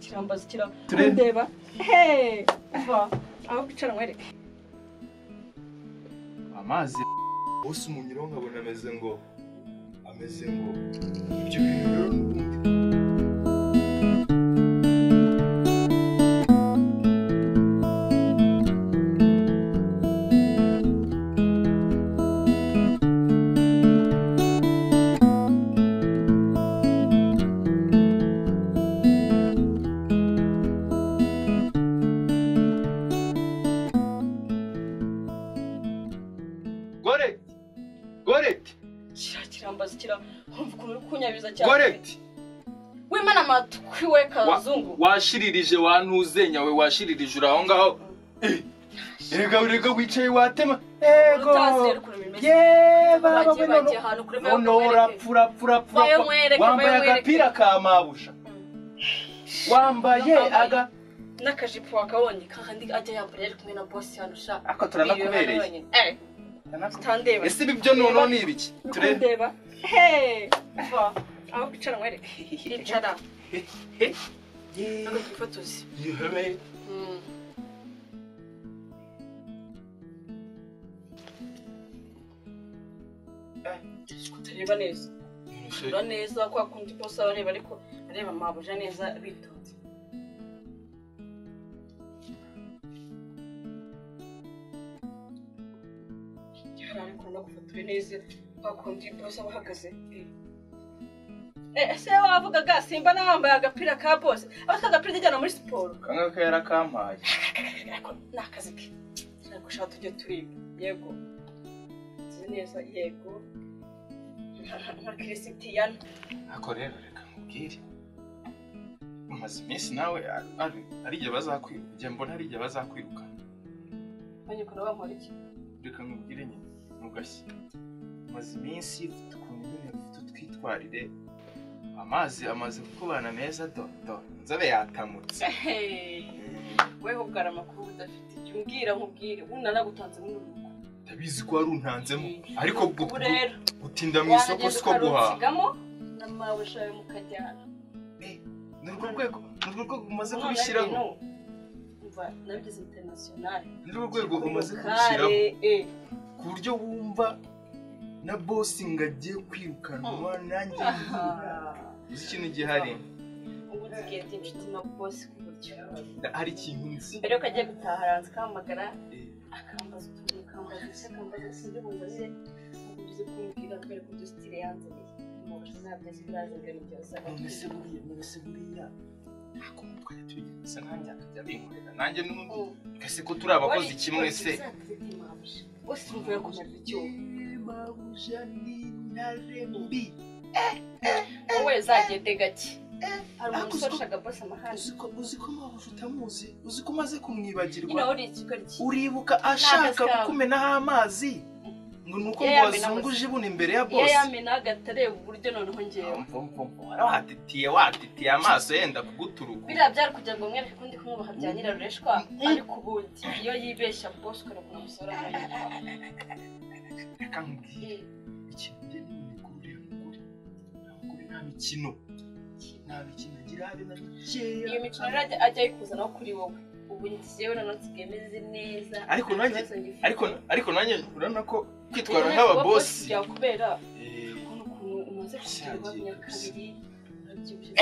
Kirambaza kira ndeba. Hey, va aho kwicara nkwereke. Amazi bose umunyiro nkabona ameze ngo ibyo bintu rero n'ubundi. Goreti. Kirambaza kira umva ukuntu uri kunyabiza cyane. Goreti. Wimana amatwi we kazungu. Washiririje wantuzenya we washiririje uraho ngaho. Erega wicaye watema. Ego. Ye baba we no. No pfura. Wambaye agapira ka mabusha. Wambaye aga nakajipo wakabonye kandi ajya yambara ari kumwe na boss yanusha. Ako turanakubereye. Tandeba. Ese ibyo nono ni ibiki? Tureba. Hey, va aho kwicara nkwereke. Icara. Ntabwo twifotoze. Yihebe. Kutareba neza. Ureba neza kwa kundi boss areba ariko areba mabuja neza bitonze. Ariko no gufotora neza bakundi boss abahagaze. Ese wavugaga simba nambaye agapira ka boss abafite agapira kajyana muri siporo kanga ko yarakampaye ariko nakazi ke gushaka tujye turiba yego neza yego nka Christian. Ako rero reka nkubwire umaze iminsi nawe ari igihe bazakwiruka mbona ari igihe bazakwirukana banyukana bankora iki reka nkubwire nyine ntugashye umaze iminsi ufite ukuntu nyine ufite utwitwarire amazi amaze kukubana meza do nzabe yatamutse. Weho ubwara amakuru udafite icyo umbwira nkubwire ubu nanagutanze muri uru rugo ndabizi ko wari untanzemo ariko gutinda mu isoko siko guhaha na mabusha yawe mukajyana. Ni urwo rwego umaze kubishyiraho umva nabigize international ni urwo rwego umaze kubishyiraho ku buryo wumva na boss ngagiye kwirukanwa nanjye uzi ikintu gihari ubu nsigaye ndi inshuti na boss ku buryo hari ikintu nzi mbere yuko agiye gutaha aranze akampamagara akambaza utuntu akambaza ese akambaza sinzi bumbaze uzi kumbwira kubera ko dusitire yanzaniye mubasha ntabyo azi birazanira n'ibyo asaba. None se buriya ntabwo twajya tubigenza nanjye akajya binkorera nanjye n'ubundi twese ko turi abakozi kimwe se bose urumva yakumarira icyuma mabuja ni intare mbi wowe zagende gake hari umuntu usoroshaga bose amahane uzi ko mabuja utamuzi uzi ko umaze kumwibagirwa uribuka ashaka kukumenaho amazi ngo nuko ngo wazunguje ibuno imbere ya boss iyo yamenaga atareba uburyo noneho ngewe watitiye amaso yenda kuguturuka biriya byari kugira ngo mwereke ko ndi kumwubaha bya nyirarureshwa ariko ubundi iyo yibeshya boss ukora kunamusora reka nkubwire ikintu njye niboneye kuri uriya mugore nta mikino agira habe na mikeya iyo mikino rero ajya ayikuzanaho kuri wowe ubu njyewe noneho nsigaye meze neza ariko nanjye urabona ko kwitwara nk'ababosi byakubera ukuntu umaze kugira nyakabiri urabyibushye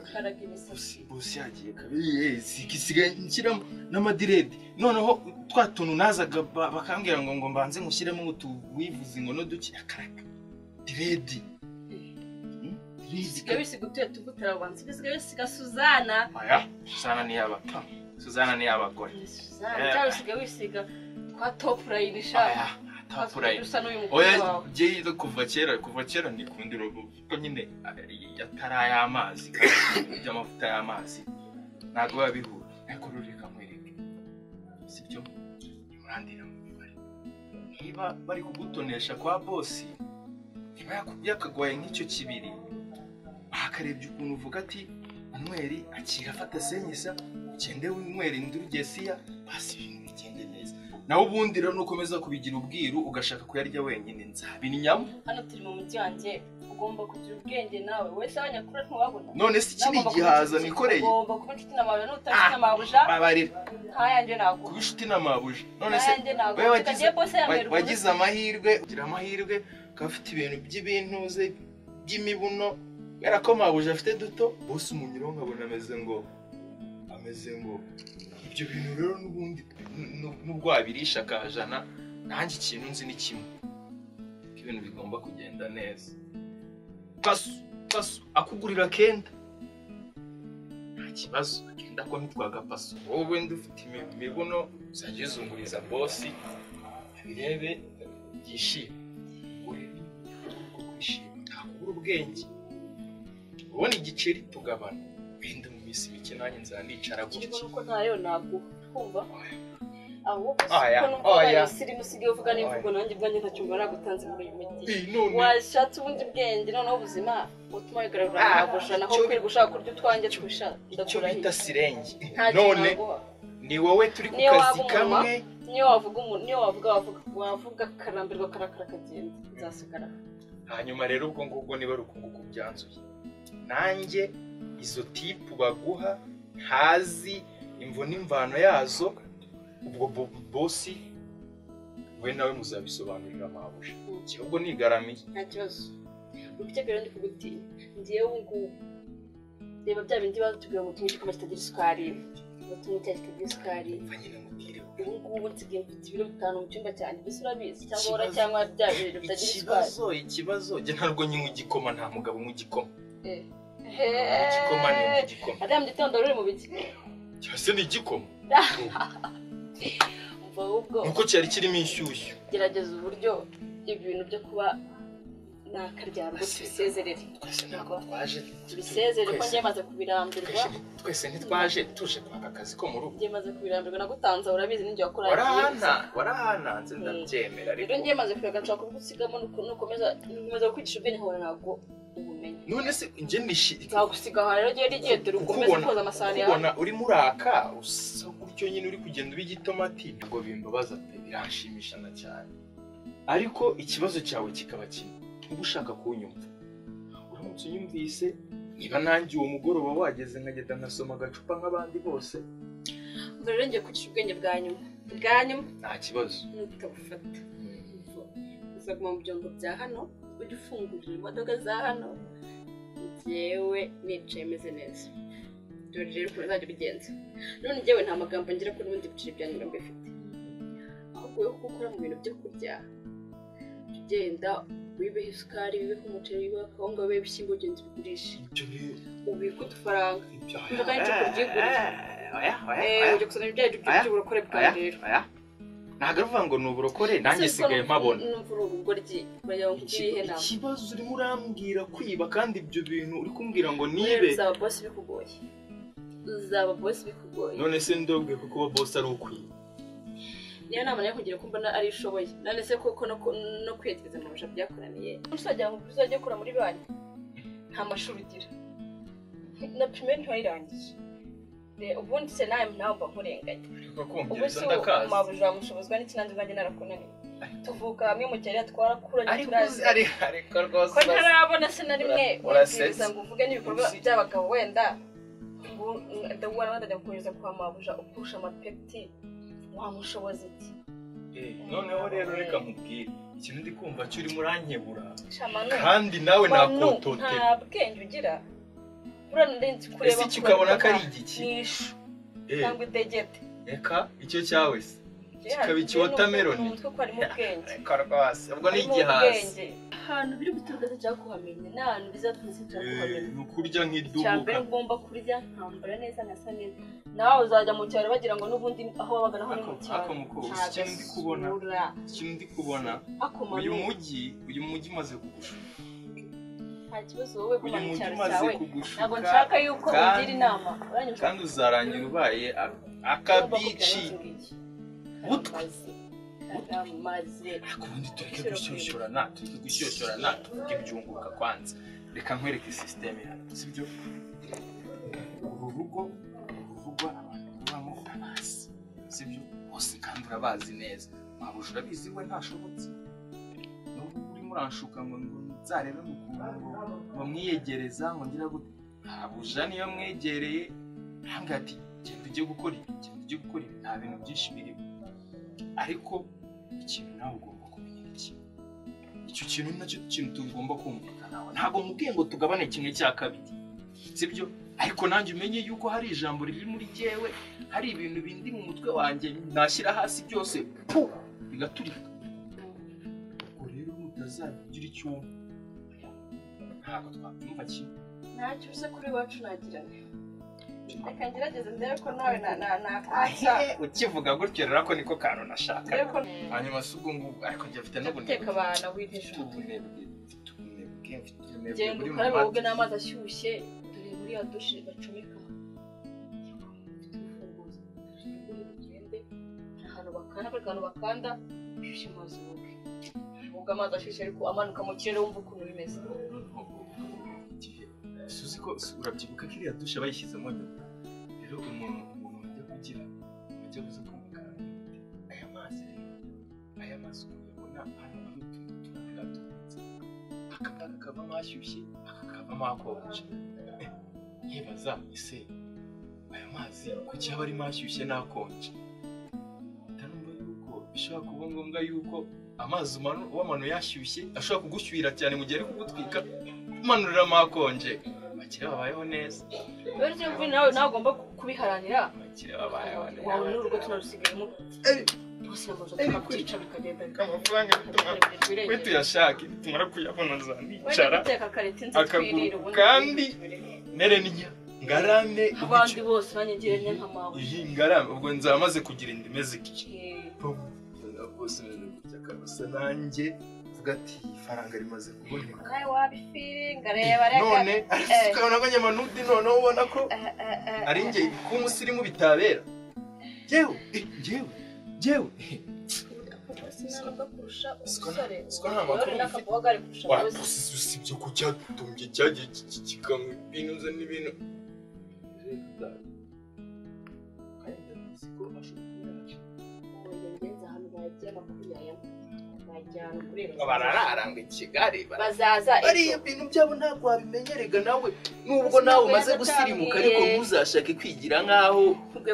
ukaraga imisatsi bosi yagiye kabiri isigaye nshyiramo n'amadiredi noneho twa tuntu nazaga bakambwira ngo mbanze nkushyiremo utuwivuze ngo n'uduki akaraka diredi bisigaye bisiga utuye tugutera abantu bisigaye bisiga Suzana aya Suzana ni y'abapfa Suzana ni y'abagore Suzana cyangwa wisiga twa top line sha top line usa n'uyu mukobwa wawe oya je kuva kera nikundira kuko nyine yatara y'amazi by'amavuta y'amazi ntago biba bihura ariko rureka nkwereke sibyo nimurandira mu mibare niba bari kugutonesha kwa boss niba yakagwaye nk'icyo kibiri bakarebye ukuntu uvuga ati Manweri akira afata senyisa ugende winywera indurugesiya basi ibintu bigende neza naho ubundi rero nukomeza kubigira ubwiru ugashaka kuyarya wenyine nzabinyamo hano turi mu mujyi wanjye Ugomba kugira ubwenge nawe wese abanyakuru ntubabona. None se iki ni igihaza nikoreye? Ugomba kuba inshuti na mabuja, n'utari na mabuja babarira ntayanjye naguha. Kuba inshuti na mabuja none se wewe wagize amahirwe, ugira amahirwe ukaba ufite ibintu by'ibintuze by'imibuno, kubera ko mabuja afite duto bose umunyuraho nkabona ameze ngo ibyo bintu rero n'ubundi nubwo wabirisha akajana, nanjye ikintu nzi ni kimwe, ko ibintu bigomba kugenda neza. Pasu pasu akugurira kenda nta kibazo, akenda ko ntitwagapasu. Wowe wenda ufite imibuno uzajya uyizunguriza bosi abirebe byishime, urebe kwishima, ntakubura ubwenge, ubona igiceri tugabana. Wenda mu minsi mike nanjye nzanicara gutya. Nuko ntayo naguha, twumva ahubwo ko numva umusirimu usigaye uvuga n'imvugo nanjye ubwanjye ntacyumva nagutanze muri uyu mujyi. Washatse ubundi bwenge noneho ubuzima butuma wigaragura mabuja, naho kwirirwa ushaka kurya utwanjye twisha. Icyo bita sirenge. None ni wowe turi ku kazi kamwe, niyo wavuga umuntu, niyo wavuga karambirwa karakara kagenda nzasigara. Hanyuma rero ubwo ngubwo niba ari uko nguko byanzuye, nanjye izo tipu baguha ntazi imvo n'imvano yazo, ubwo bosi we nawe muzabisobanurira mabuja. Ubwo nigaramiye nta kibazo. Ubitegura ndi kugutinya ngiye ubu ngubu. Reba bya bindi batubwira ngo tunywe igikoma kitagira isukari, ngo tunywe icyayi kitagira isukari. Ubu ngubu nsigaye mfite ibiro 5 mu cyumba cyanjye, mbese urabizi cyangwa ora cyangwa bya bintu bitagira isukari. Ikibazo njye ntabwo nywa igikoma, nta mugabo unywa igikoma. Igikoma ni igikoma. Adamu gitondo ruri mu biki? Cyase ni igikoma. Umva ahubwo nuko cyari kirimo inshyushyu. Gerageza uburyo ibintu byo kuba nakaryarwa tubisezerere. Twese ntabwo twaje tubisezerere ko njye maze kubirambirwa. Twese ntitwaje tuje kwaka akazi ko mu rugo. Njye maze kubirambirwa nagutanze urabizi ninjye wakurangiye. Warahananze ndabyemera ariko. Rero njye maze kuyaga nshaka kugusigamo nukomeza nkomeza kwigisha ubwenge nkabona ntabwo ubumenyi. None se njye nishi nzagusiga aho rero giye rigiye dore ukomeze koza amasahani yawe. Kubona uri muraka usa gutyo nyine uri kugenda uba igitomati ngo bimbabaza pe, biranshimisha na cyane. Ariko ikibazo cyawe kikaba kimwe, uba ushaka kunyumva. Uramutse unyumvise niba nanjye uwo mugoroba wageze nkagenda nkasoma agacupa nk'abandi bose. Ubwo rero ngiye kwicisha ubwenge bwa nyuma. Bwa nyuma nta kibazo. Nutabufata uzaguma mu byombo bya hano, ujye ufungurira imodoka za hano, njyewe nicaye meze neza. Dore rero ukuntu uzajya ubigenza. None njyewe nta magambo ngira ko n'ubundi biciro bya nyuma mbifite. Ahubwo wowe kuko ukora mu bintu byo kurya, ugenda wibeho isukari, wibeho umuceri, wibeho akawunga, wibeho ibishyimbo, ugenda ubigurishe. Ubike udufaranga. Imboga nyinshi kubyigurira. Ujya kuzana ibyayi by'uburokore bwawe rero. Ntabwo avuga ngo ni uburokore, nanjye sigaye mpabona. Ikibazo urimo urambwira kwiba kandi ibyo bintu uri kumbwira ngo nibe. Uzaba boss bikugoye. Uzaba boss bikugoye. None se ndobwe kuko kuba boss ari ukwiba. Niyo nama nayo kugira ko mbona ari ishoboye. None se koko no kwiyegereza mu busha byakoraniye. Uzajya ngo uzajye kura muri banki. Nta mashuri ugira. Na primaire ntiwayirangije. Ubundi se nawe ntabwo nkurenganya. Ubu se mabuja mushobozwa n'ikinanzi bwanjye narakunaniye. Tuvuka hamwe mu cyari twarakuranye turazi. Ariko rwose ko ntarabona se na rimwe urasetse ngo uvuge n'ibikorwa by'abagabo wenda ngo ndabona wenda kunyuza kwa mabuja ukurusha amapeti wamushoboza iki? Noneho rero reka nkubwire ikintu ndi kumva cyo urimo urankebura kandi nawe nakototera. Nta bwenge ugira. Urarenze kureba. Ese iki ukabona ko ari igiki? Nishu cyangwa idegete. Reka icyo cyawe se kikaba ikiwatermelon. Umutwe ko harimo ubwenge. Reka rwose ubwo ni igihaza. Ahantu biri guturuka cyangwa kuhamenya ni ahantu bizatuma cyangwa kuhamenya. Ni ukurya nk'idubuka. Cyambere ugomba kurya nkambara neza nkasa neza. Nawe uzajya mu cyaro bagira ngo n'ubundi aho wabaga naho ni mu cyaro. Ako muko ikintu ndi kubona. Ikintu ndi kubona. Uyu mujyi umaze kugushuka. Nta kibazo wowe guma mu cyaro cyawe. Ntabwo nshaka yuko ugira inama. Kandi uzarangira ubaye akabici. Butwi. Maze akundi tureke gushyoshyurana, tureke gushyoshyurana, tuvuge ibyunguka kwanza. Reka nkwereke system hano, sibyo? Uru rugo abantu babamo urabazi, sibyo? Bose kandi urabazi neza. Mabuja urabizi we ntashobotse. Nubwo urimo uranshuka ngo Nzarebe ukuntu ngo mwiyegereza ngo ngira gute. Ntabuja niyo mwegereye arambwira ati genda ujye gukora ibi, genda ujye gukora ibi, nta bintu byinshi birimo. Ariko ikintu nawe ugomba kumenya ni kimwe. Icyo kintu nacyo kintu tugomba kumvikanaho. Ntabwo mubwiye ngo tugabane kimwe cya kabiri, sibyo? Ariko nanjye umenye yuko hari ijambo riri muri jyewe, hari ibintu bindi mu mutwe wanjye nashyira hasi byose pu bigaturika. Ubwo rero mutazagira icyo ntabwo twabyumva kimwe. Ntacyo uze kuri iwacu nagirane. Reka ngerageze ndebe ko nawe nakwatsa. Ukivuga gutyo rero ko niko kantu nashaka. Hanyuma si ubwo ngubwo ariko njye mfite n'ubunebwe. Guteka abana witesha ubunebwe. Genda ukarabe woge n'amazi ashyushye. Dore buriya dushe bacomeka. Mfite urufunguzo. Ugende ahantu bakanda, kuri kantu bakanda ushyushye amazi woge. Woga amazi ashyushye ariko amanuka mu kirere wumva ukuntu bimeze. Suzi ko urabyibuka kiriya dushe bayishyizemo nyuma. Rero umuntu ajya kugira ajya kuza kumva aya mazi rero aya mazi ukuyabona hano ari utuntu turanga tubitse aka ngaka kavamo ashyushye aka kavamo akonje. Nkibaza ese aya mazi kuki aba arimo ashyushye n'akonje? Ntanumva yuko bishobora kuba ngombwa yuko amazi wamanuye ashyushye ashobora kugushyuhira cyane mu gihe ari kugutwika umanurira akonje. Abakire babayeho neza. Rero nawe nawe ugomba kubiharanira. Abakire babayeho neza. Wawe n'urugo tunarusigayemo. Bose amazu tukabyica bikagenda. Amafaranga we tuyashake tumara kuyabona nzanicara. Akaguru kandi mere n'inya ngarame abandi bose banyigire nka mawe. Iyi ngarame ubwo nzamaze kugira inda imeze iki. Bose meze gutya kabisa nanjye ati ifaranga rimaze kuboneka. Nawe wabifiringa reba reka. None ukabona ko nyamanudi none ubona ko ari nge ku musirimu bitabera. Jewe jewe sibyo ko cyatumbye cyagiye kikanywa ibintu n'ibintu. Barararanga i Kigali bazaza bariya bintu byabo ntabwo wabimenyerega nawe nubwo nawe umaze gusirimuka ariko ntuzashake kwigira nkaho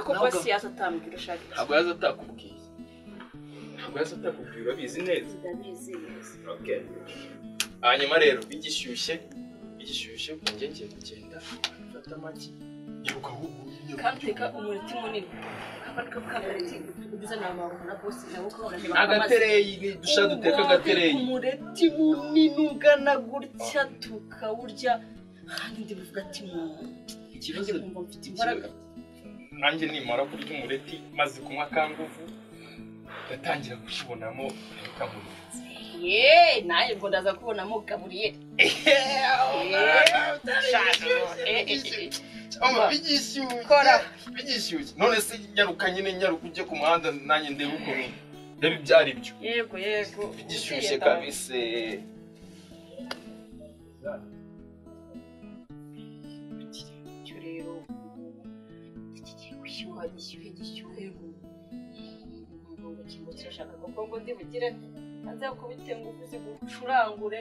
ko bosi yaza atambwira ushaka. Ntabwo yaza atakubwiye. Ntabwo yaza atakubwiye urabizi neza. Ndabizi neza. Okay. Hanyuma rero bigishyushye njye ngiye kugenda mfata amagi nyiruka ahubwo kandi umureti munini. Agatereyi dusha duteka agatereyi umureti munini ungana gutya tukawurya kandi ndi buvuga ati ikibazo mfite imbaraga nanjye nimara kurya umureti maze kunywa kanguvu ndatangira kushibonamo kamuretse. Ye naye ngo ndaza kubonamo Gaburiyeli. Bigishyushye none se nyaruka nyine nyaruka ujye ku muhanda nanjye ndebe ukuntu ndebe ibyo ari byo. Yego yego bigishyushye kabisa. Icyo rero kigiye gushyuha gishyuhe gishyuhe ngo kingo kirashaka kuko ngo ndi bugire aze kubite ngufu zigucurangure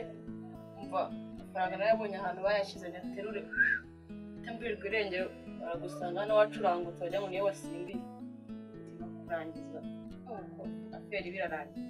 umva amafaranga narayabonye ahantu bayashyize nyaterure tambwirwa irengero baragusanga hano wacurangutse wagira ngo niyo wasimbiye. Kurangiza nuko aferi birarangiye.